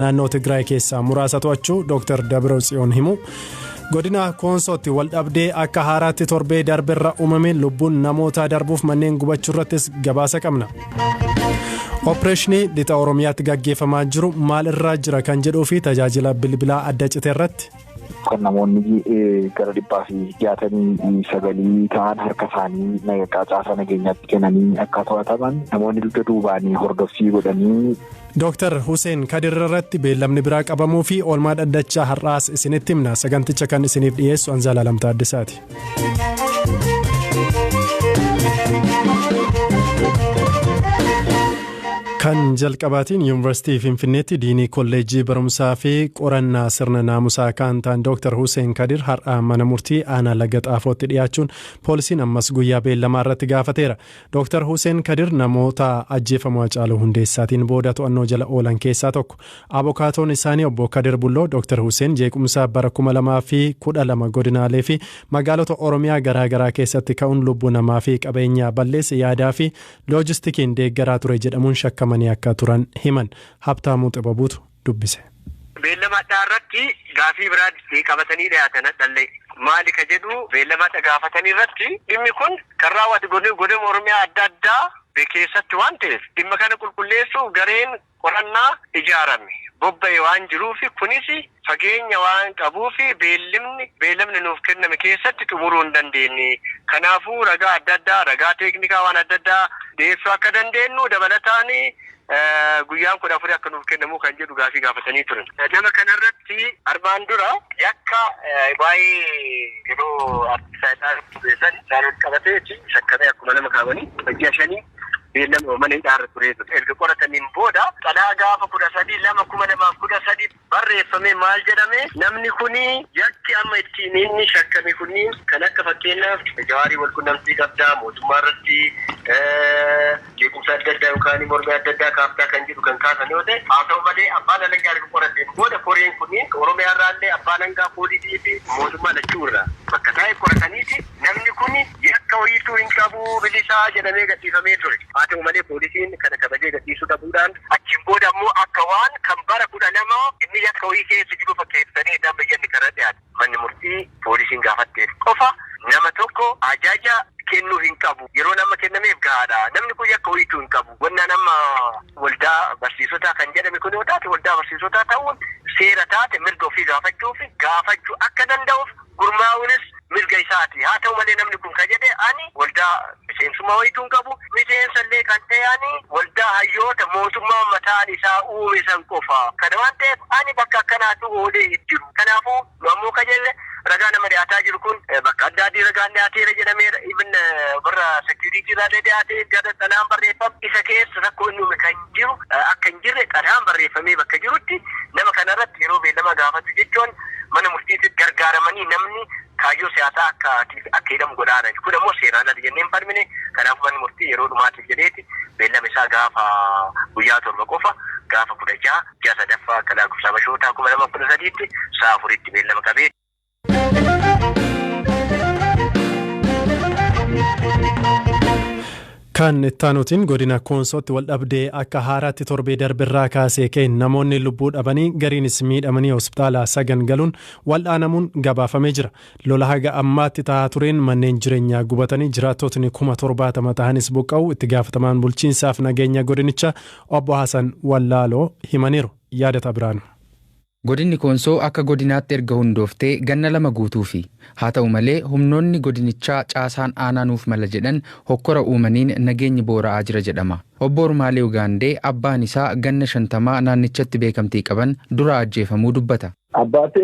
Naannoo Tigraay keessaa muraasa to'achuu Dr. Dabra Tsiyoon himu. Godina Koonsootti wal dhabdee akka haaraatti torbee darberra uumame lubbuun namootaa darbuuf manneen gubachuu irrattis gabaasa qabna. Opereeshinii lixa Oromiyaatti gaggeeffamaa jiru maal irraa jira kan jedhuu fi tajaajila bilbilaa adda cite irratti. Kan namoonni gara 169 ta'an harka isaanii caasaa nageenyaatti kennanii akka to'ataman, namoonni dugda duubaanii hordoffii godhanii. Dooktar Hussein Kadir irratti beellamni biraa qabamuu fi oolmaa dhaddachaa har'aas isinitti himna. Saganticha kan isiniif dhiyeessu Anzaalaa Lamtaa Addisaati. Kan jalqabaatiin Yuunivarsiitii Finfinneetti diinii kolleejjii barumsaa fi qorannaa sirna naamusaa kan ta'an Dr. Hussein Kadir har'a mana murtii aanaa Laga Xaafootti dhiyaachuun poolisiin ammas guyyaa beellamaa irratti gaafateera. Dr. Hussein Kadir namoota ajjeefamuu Hacaaluu Hundeessaatiin booda to'annoo jala oolan keessaa tokko. Abokaatoon isaanii obbo Kadir Bulloo Dr. Hussein jeequmsa bara 2012 godinaalee fi magaalota Oromiyaa garaagaraa keessatti ka'uun lubbuu namaa fi qabeenya balleesse yaadaa fi loojistikiin deeggaraa ture jedhamuun shakkamanii akka turan himan. Habtaamuu Xibabuutu dubbise. Beellama addaa irratti gaafii biraa qabatanii dhiyaatan hadhallee maali ka jedhu, beellama adda gaafatanii irratti dhimmi kun kan raawwate godina Oromiyaa adda addaa keessatti waan ta'eef, dhimma kana qulqulleessuuf gareen qorannaa ijaarame bobba'e waan jiruuf, kunis fageenya waan qabuuf, beellamni nuuf kenname keessatti xumuruu hin dandeenye. Kanaafuu ragaa adda addaa, ragaa teeknikaa, waan adda addaa dhiyeessuu akka dandeenyu dabalataan guyyaan 14 akka nuuf kennamu kan jedhu gaafii gaafatanii turan. Nama kanarratti armaan dura yakka waa'ee yeroo artisaa isaan qabateeti shakkamee akkuma nama kaawwanii ji'a 5 beellama mana hidhaarra ture. Erga qorataniin booda xalaa gaafa 13/2/2013 barreeffame maal jedhame? Namni kuni yakki amma ittiin inni shakkame kunniin kan akka fakkeenyaaf Jawaarii wal qunnamtii qabdaa, mootummaa irratti jeequmsa adda addaa yookaan mormii adda addaa kaaftaa kan jedhu kan kaasan yoo ta'e, haa ta'u malee abbaan alangaa erga qorateen booda koreen kunniin Oromiyaa irraallee abbaan alangaa, poolisii fi mootummaa lachuu irraa bakka taa'e qorataniiti namni kun yakka wayiituu hin qabu, bilisaa jedhamee gadhiifamee ture. Haa ta'u malee poolisiin kana kabajee gadhiisuu dhabuudhaan achiin booda ammoo akka waan kan bara 12 inni yakka wayii keessa jiru fakkeessanii damma iyyanni karra dhiyaate. Manni murtii poolisiin gaafatteef qofa nama tokko ajaja kennuu hin qabu. Yeroo nama kennameef gahaadha. Namni kun yakka wayiituu hin qabu. Wannaan amma waldaa barsiisotaa kan jedhame kun yoo taate, waldaa barsiisotaa ta'uun seera taate mirga ofii gaafachuuf gaafachuu akka danda'uuf gurmaa'uunis mirga isaati. Haa ta'u malee namni kun kan jedhe ani waldaa miseensummaa wayiituu hin qabu. Miseensa illee kan ta'e ani waldaa hayyoota mootummaa mataan isaa uume san qofa. Kana waan ta'eef ani bakka akkanaatu oolee hin jiru. Kanaafuu nu ammoo kan jenne ragaa nama dhiyaataa jiru kun bakka adda adii ragaan dhiyaateera jedhameera. Even warra security irraallee dhiyaatee gara xalaan barreeffame isa keessa rakkoo inni uume kan jiru akka hin jirre xalaan barreeffamee bakka jirutti nama kanarratti yeroo beellama gaafatu jechuun mana murtiitti gargaaramanii namni kaayyoo siyaasaa akka hidhamu godhaadha. Kun ammoo seeraan ala jennee hin falmine. Kanaafuu manni murtii yeroo dhumaatiif jedheeti beellama isaa gaafa guyyaa 7 qofa, gaafa 16 ji'a sadaffaa akka lakkoofsa Habashootaa 2013tti sa'a 4tti beellama qabee. Kan ittaanuutiin godina Koonsootti wal dhabdee akka haaraatti torbee darbirraa kaasee ka'e namoonni lubbuu dhabanii gariinis miidhamanii hospitaala sagan galuun wal'aanamuun gabaafamee jira. Lola haga ammaatti tahaa tureen manneen jireenyaa gubatanii jiraattotni 70,000 tahanis buqqa'u itti gaafatamaan bulchiinsaaf nageenya godinichaa obbo Hasan Wallaaloo himaniiru. Yaadata Biraanu. Godinni Koonsoo akka godinaatti erga hundooftee ganna 2 guutuufi. Haa ta'u malee humnoonni godinichaa caasaan aanaa nuuf mala jedhan hokkora uumaniin nageenyi boora'aa jira jedhama. Obbo Ormaalee Ugaandee abbaan isaa ganna 50 naannichatti beekamtii qaban duraa ajjeefamuu dubbata. አባቴ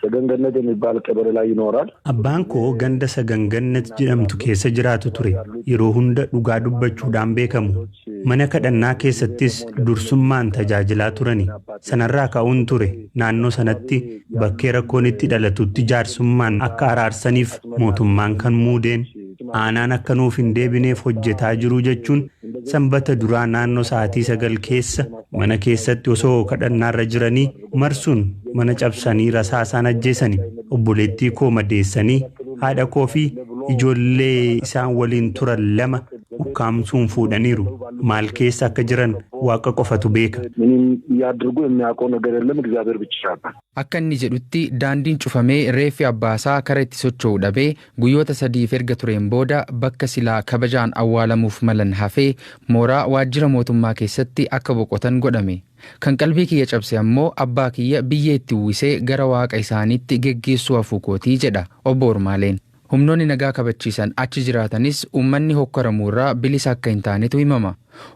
ሰገንገነት የሚባል ቀበሌ ላይ ይኖራል። Abbaan koo ganda Sagangannat jedhamtu keessa jiraatu ture. Yeroo hunda dhugaa dubbachuudhaan beekamu. Mana kadhannaa keessattis dursummaan tajaajilaa turani. Sanarraa ka'uun ture naannoo sanatti bakkee rakkoon itti dhalatutti jaarsummaan akka araarsaniif mootummaan kan muudeen. Aanaan akka nuuf hin deebineef hojjetaa jiru jechuun Sanbata duraa naannoo sa'aatii 9 keessa mana keessatti osoo kadhannaarra jiranii marsuun mana cabsanii rasaasaan ajjeesani. Obboleettii koo madeessanii haadha koo fi ijoollee isaan waliin turan lama Ukkaamsuun fuudhaniiru. Maal keessa akka jiran Waaqa qofatu beeka. ምንም ያድርጉ የሚያውቀው ነገር የለም፣ እግዚአብሔር ብቻ ያውቃል። Akka inni jedhutti, daandiin cufamee reeffi abbaasaa kara itti socho'u dhabee guyyoota 3f erga tureen booda bakka silaa kabajaan awwaalamuuf malan hafee mooraa waajjira mootummaa keessatti akka boqotan godhame. Kan qalbii kiyya cabse ammoo abbaa kiyya biyyee itti uwwisee gara Waaqa isaaniitti geggeessuu hafuu kootii, jedha obbo Ormaaleen. Humnoonni nagaa kabachiisan achi jiraatanis uummanni hokkaramuurraa bilisa akka hin taanetu himama.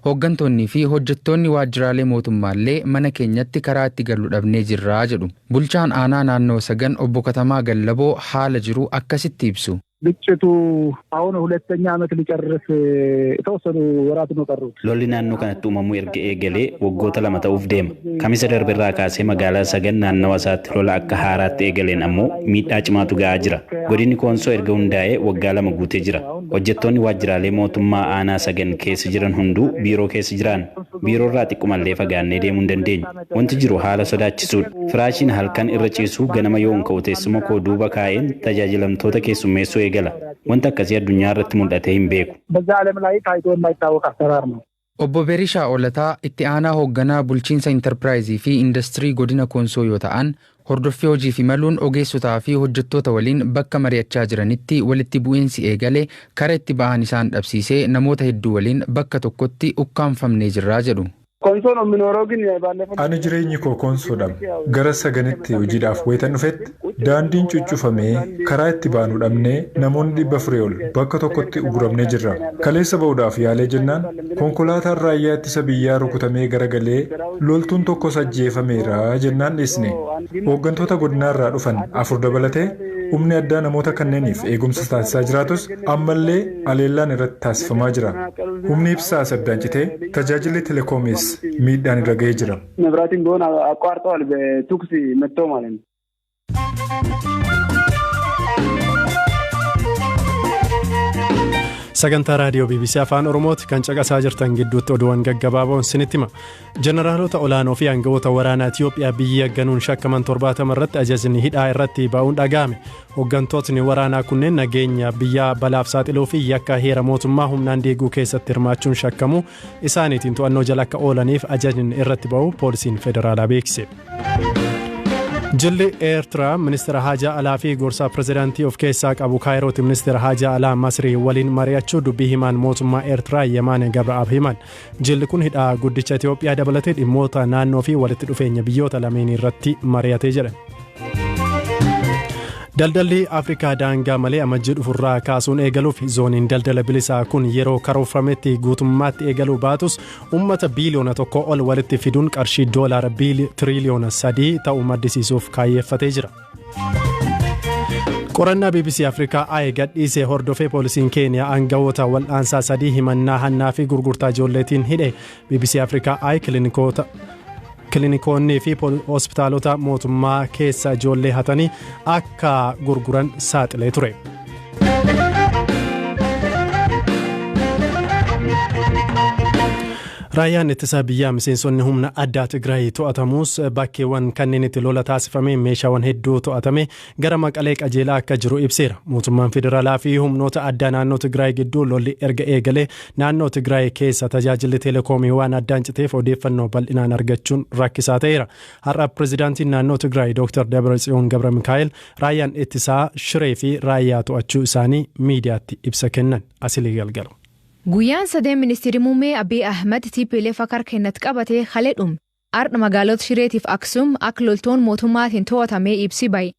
Hooggantoonnii fi hojjettoonni waajjiraalee mootummaallee mana keenyatti karaa itti gallu dhabnee jirraa jedhu. Bulchaan aanaa naannoo Sagan obbo Katamaa Gallaboo haala jiru akkasitti ibsu. ግጭቱ አሁን ሁለተኛ ዓመት ሊጨርስ የተወሰኑ ወራት ነው ቀሩት። Lolli naannoo kanatti uumamuu erga eegalee waggoota 2 ta'uuf deema. Kamisa darberraa kaasee magaalaa Sagan naannawa isaatti lola akka haaraatti eegaleen ammoo miidhaa cimaatu ga'aa jira. Godinni Koonsoo erga hundaa'ee waggaa 2 guutee jira. Hojjettoonni waajjiraalee mootummaa aanaa Sagan keessa jiran hunduu biiroo keessa jiran. Biiroorraa xiqqumallee fagaannee deemuu hin dandeenyu. Wanti jiru haala sodaachisuudha. Firaashiin halkan irra ciisu ganama yoon ka'u teessuma koo duuba kaa'een tajaajilamtoota keessummeessuu eegala. Wanta akkasii addunyaa irratti mul'atee hin beeku. በዛ ዓለም ላይ ታይቶ የማይታወቅ አሰራር ነው። Obbo Berishaa Olataa itti aanaa hoogganaa bulchiinsa intarpiraayizii fi indastirii godina Koonsoo yoo ta'an, hordoffii hojiif imaluun ogeessotaa fi hojjettoota waliin bakka mari'achaa jiranitti walitti bu'iinsi eegale kara itti ba'an isaan dhabsiisee namoota hedduu waliin bakka tokkotti ukkaamfamnee jirraa jedhu. ኮንሶ ነው የምኖረው ግን ባለፈው Ani jireenyi koo Koonsoodha. Gara Saganitti hojiidhaaf wayitan dhufetti daandiin cuccufamee karaa itti baanu dhabnee namoonni 400 ol bakka tokkotti uguramnee jirra. Kaleessa ba'uudhaaf yaalee jennaan konkolaataan raayyaa ittisa biyyaa rukutamee garagalee loltuun tokkos ajjeefameera jennaan dhiisne. Hooggantoota godinaarraa dhufan afur dabalatee humni addaa namoota kanneeniif eegumsa taasisaa jiraatus ammallee aleellaan irratti taasifamaa jira. Humni ibsaa addaan citee tajaajilli telekoomis miidhaan irra ga'ee jira. መብራትን ቢሆን አቋርጠዋል በተኩስ መጥተው ማለት ነው። Sagantaa raadiyoo BBC Afaan Oromooti kan caqasaa jirtan. Gidduutti oduuwwan gaggabaaboon sinitti hima. Jeneraalota olaanoo fi aangawoota waraanaa Itiyoophiyaa biyya ganuun shakkaman 70 irratti ajajni hidhaa irratti ba'uun dhaga'ame. Hooggantootni waraanaa kunneen nageenya biyyaa balaaf saaxiluu fi yakka heera mootummaa humnaan diiguu keessatti hirmaachuun shakkamuu isaaniitiin to'annoo jala akka oolaniif ajajni irratti ba'u poolisiin federaalaa beeksise. Jilli Eertiraa ministeera haajaa alaa fi gorsaa pirezidaantii of keessaa qabu Kaayirootti ministeera haajaa alaa Masrii waliin mari'achuu dubbii himaan mootummaa Eertiraa Yemaane Gabra'aab himan. Jilli kun hidhaa guddicha Itiyoophiyaa dabalatee dhimmoota naannoo fi walitti dhufeenya biyyoota lameen irratti mari'atee jedhan. Daldalli Afrikaa daangaa malee Amajjii dhufurraa kaasuun eegaluuf zooniin daldala bilisaa kun yeroo karoorfametti guutummaatti eegaluu baatus uummata biiliyoona 1 ol walitti fiduun qarshii doolaara tiriiliyoona 3 ta'u maddisiisuuf kaayyeeffatee jira. Qorannaa BBC Afrikaa Eye gadhiisee hordofee poolisiin Keeniyaa aangawoota wal'aansaa sadii himannaa hannaa fi gurgurtaa ijoolleetiin hidhe. BBC Afrikaa Eye kilinikoota kilinikoonnii fi hospitaalota mootummaa keessa ijoollee hatanii akka gurguran saaxilee ture. Raayyaan ittisa biyyaa miseensonni humna addaa Tigraay to'atamus bakkeewwan kanneen itti lola taasifame meeshaawwan hedduu to'atame gara Maqalee qajeelaa akka jiru ibseera. Mootummaan federaalaa fi humnoota addaa naannoo Tigraay gidduu lolli erga eegalee naannoo Tigraay keessa tajaajilli teelekoomii waan addaan citeef odeeffannoo bal'inaan argachuun rakkisaa ta'eera. Har'a pirezidaantiin naannoo Tigraay Dr. Dabratsiyoon Gabra Mikaa'el raayyaan ittisaa Shiree fi Raayyaa to'achuu isaanii miidiyaatti ibsa kennan asilii galgalu. Guyyaan sadeen ministeerri muummee Abiy Ahmed TPLF akka harka kennatti qabatee halee dhume. Ardha magaalota Shireetiif Aksum akka loltoon mootummaatiin to'atamee ibsi bahe.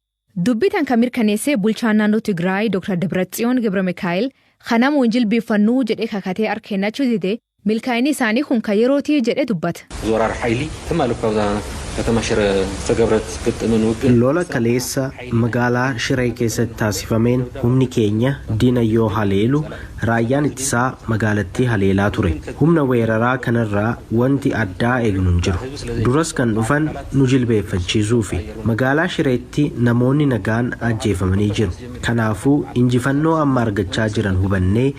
Dubbitan kan mirkaneessee bulchaan naannoo Tigraay Dr. Dabratsiyoon Gabra Mikaa'el kanamuun jilbeeffannuu jedhee kakatee harka kennachuu dide, milkaa'inni isaanii kun kan yerootii jedhee dubbata. ወራር ሓይሊ ትማል ካብዛ ከተማ ሽረ ዝተገብረት ግጥምን ውግእ Lola kaleessa magaalaa Shiree keessatti taasifameen humni keenya diina yoo haleelu raayyaan ittisaa magaalattii haleelaa ture. Humna weeraraa kanarraa wanti addaa eegnu hin jiru. Duras kan dhufan nu jilbeeffachiisuufi. Magaalaa Shireetti namoonni nagaan ajjeefamanii jiru. Kanaafuu injifannoo amma argachaa jiran hubannee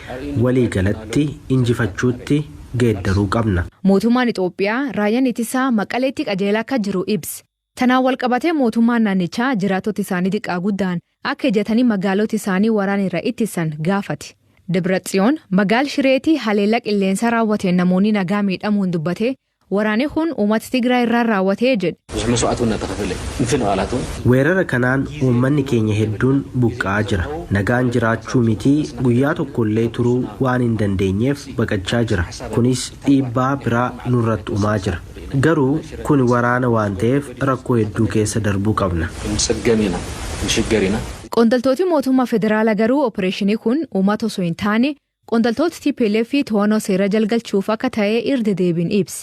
walii galatti injifachuutti geeddaruu qabna. Mootummaan Itoophiyaa raayyaan ittisaa Maqaleetti qajeelaa akka jiru ibse. Tanaan walqabatee mootummaan naannichaa jiraattota isaanii xiqqaa guddaan akka ejjatanii magaalota isaanii waraana irraa ittisan gaafate. Dabratsiyoon magaal Shireetii haleellaa qilleensa raawwateen namoonni nagaa miidhamuun dubbate, waraanni kun uummata Tigraay irraan raawwatee jedhe. ብዙሕ መስዋዕት እውን እናተኸፈለ ምፍንቓላት እውን Weerara kanaan uummanni keenya hedduun buqqa'aa jira. Nagaan jiraachuu mitii guyyaa tokkollee turuu waan hin dandeenyeef baqachaa jira. Kunis dhiibbaa biraa nurratti uumaa jira. Garuu kun waraana waan ta'eef rakkoo hedduu keessa darbuu qabna. ክንፅገም ኢና ክንሽገር ኢና። Qondaaltoti mootummaa federaalaa garuu opereeshinii kun uummata osoo hin taane qondaaltota TPLF fi to'annoo seera jalgalchuuf akka ta'e irra deebiin ibse.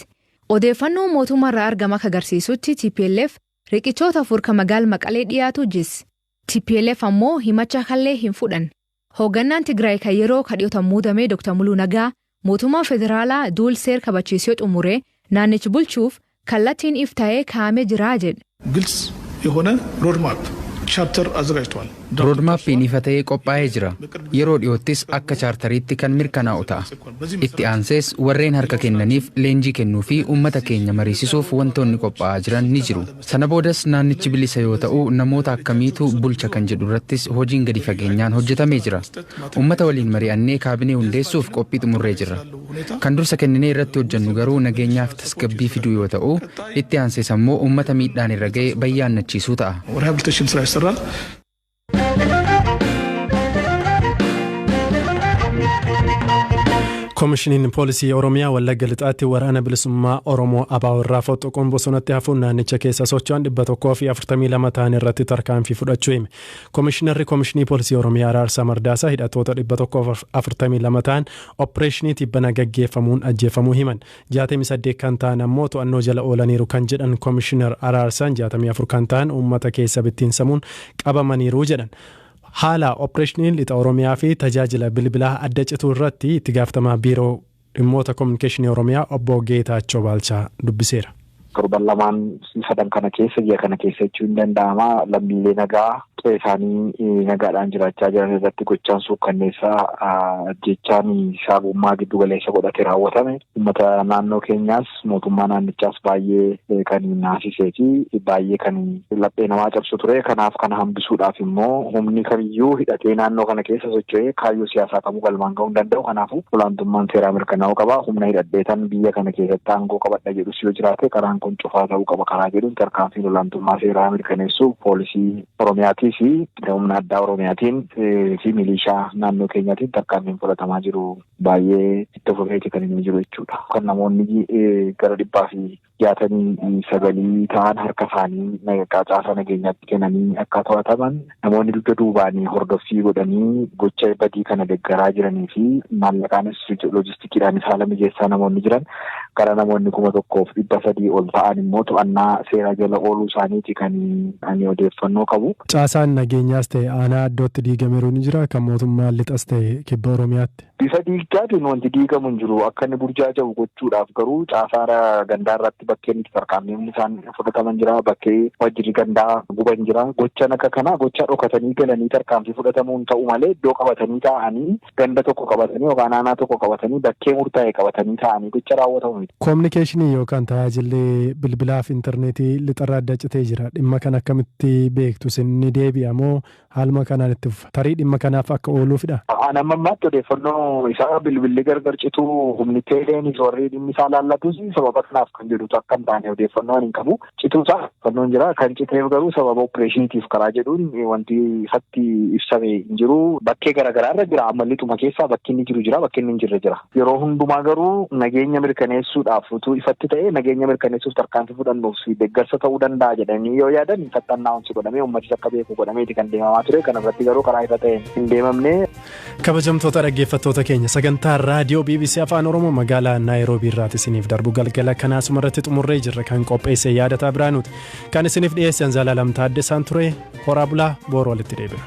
Odeeffannoo mootummaa irraa argame akka agarsiisutti, TPLF riqichoota 4 kan magaala Maqalee dhiyaatu jisse. TPLF ammoo himacha kallee hin fudhan. Hoogganaan Tigraay kan yeroo kadhiyootan muudame Dr. Muluu Nagaa mootummaa federaalaa duul seer kabachiisee xumure naannichi bulchuuf kallattiin if ta'ee kaa'amee jira jedhe. ግልጽ የሆነ ሮድማፕ ቻርተር አዘጋጅተዋል። Roodmaappiin ifa ta'ee qophaa'ee jira. Yeroo dhiyoottis akka chaartariitti kan mirkanaa'u ta'a. Itti aansees warreen harka kennaniif leenjii kennuu fi uummata keenya mariisisuuf wantoonni qophaa'aa jiran ni jiru. Sana boodas naannichi bilisa yoo ta'u, namoota akkamiitu bulcha kan jedhu irrattis hojiin gadi fageenyaan hojjetamee jira. Uummata waliin mari'annee kaabinee hundeessuuf qophii xumurree jirra. Kan dursa kenninee irratti hojjennu garuu nageenyaaf tasgabbii fiduu yoo ta'u, itti aansees ammoo uummata miidhaan irra ga'e bayyaannachiisuu ta'a. ሪሃቢሊቴሽን ስራ ይሰራል። Koomishiniin Poolisii Oromiyaa Wallagga Lixaatti Waraana Bilisummaa Oromoo ABO irraa fottoquun bosonatti hafuun naannicha keessa socho'an 142 ta'an irratti tarkaanfii fudhachuu hime. Koomishinarri Koomishinii Poolisii Oromiyaa Araarsaa Mardaasaa hidhattoota 142 ta'an opereeshinii tibbana gaggeeffamuun ajjeefamuu himan. 68 kan ta'an ammoo to'annoo jala oolaniiru kan jedhan Koomishinar Araarsaan, 64 kan ta'an uummata keessa bittinsamuun qabamaniiru jedhan. Haala opereeshiniin lixa Oromiyaa fi tajaajila bilbilaa adda cituu irratti itti gaafatamaa biiroo dhimmoota koominikeeshinii Oromiyaa Obbo Geetaachoo Baalchaa dubbiseera. Torban lamaan sadan kana keessa, ji'a kana keessa jechuun hin danda'ama, lammiilee nagaa qe'ee isaanii nagaadhaan jiraachaa jiran irratti gochaan suukkanneessaa, ajjechaan sabummaa giddu galeessa godhate raawwatame uummata naannoo keenyaas mootummaa naannichaas baay'ee kan naasisee fi baay'ee kan laphee namaa cabsu ture. Kanaaf kana hambisuudhaaf immoo humni kamiyyuu hidhatee naannoo kana keessa socho'ee kaayyoo siyaasaa kamuu galmaan ga'uu hin danda'u. Kanaafuu olaantummaan seeraa mirkanaa'uu qaba. Humna hidhadheetan biyya kana keessatti aangoo qabadha jedhus yoo jiraate, karaan kun cufaa ta'uu qaba karaa jedhuun tarkaanfiin olaantummaa seeraa mirkaneessuuf poolisii Oromiyaatii fi humna addaa Oromiyaatiin fi milishaa naannoo keenyaatiin tarkaanfiin fudhatamaa jiru baay'ee itti fufeeti kan inni jiru jechuudha. Kan namoonni gara 169 ta'an harka isaanii caasaa nageenyaatti kennanii akka to'ataman, namoonni dugda duubaanii hordoffii godhanii gocha badii kana deeggaraa jiranii fi maallaqaanis loojistikiidhaanis haala mijeessaa namoonni jiran gara namoonni 1300 ol ta'an immoo to'annaa seeraa jala ooluu isaaniiti kan ani odeeffannoo qabu. Caasaan nageenyaas ta'e aanaa iddootti diigameeru ni jira kan mootummaan lixas ta'e kibba Oromiyaatti? Bifa diigaatiin wanti diigamu hin jiru. Akka inni burjaaja'u gochuudhaaf garuu caasaa gandaa irratti bakkeen itti tarkaanfiin isaan fudhataman jira. Bakkee waajjirri gandaa guban jira. Gochaan akka kanaa gocha dhokatanii galanii tarkaanfii fudhatamuun ta'u malee, iddoo qabatanii taa'anii, ganda tokko qabatanii yookaan aanaa tokko qabatanii, bakkee murtaa'e qabatanii taa'anii gocha raawwatamu miti. Koominikeeshinii yookaan tajaajilli bilbilaaf intarneetii lixarraa adda citee jira. Dhimma kana akkamitti beektu? Ni deebi'a moo haaluma kanaan itti fufa? Tarii dhimma kanaaf akka ooluufidha. An amma ammaatti odeeffannoo isaa bilbilli gargar cituu humni teeleenis warri dhimmi isaa laallatus sababa kanaaf kan jedhutu akka hin taane odeeffannoo hin qabu. Cituu isaa odeeffannoon jira. Kan citeef garuu sababa opereeshiniitiif karaa jedhuun wanti ifatti ibsame hin jiru. Bakkee garaagaraa irra jira. Amma lixuma keessaa bakki inni jiru jira, bakki inni hin jirre jira. Yeroo hundumaa garuu nageenya mirkaneessuudhaaf utuu ifatti ta'e, nageenya mirkaneessuuf tarkaanfii fudhannuuf deeggarsa ta'uu danda'a jedhanii yoo yaadan, ifatti announce godhamee uummatis akka beeku godhameeti kan deemamaa ture. Kana irratti garuu karaa ifa ta'een hin deemamne. Kabajamtoota dhaggeeffattoota keenya, sagantaa raadiyoo BBC Afaan Oromoo magaalaa Naayiroobii irraati isiniif darbu galgala kanaasuma irratti xumurree jirra. Kan qopheesse Yaadataa Biraanuuti. Kan isiniif dhiyeessan Zalaalam Taaddesaan ture. Horaa bulaa, boru walitti deebina.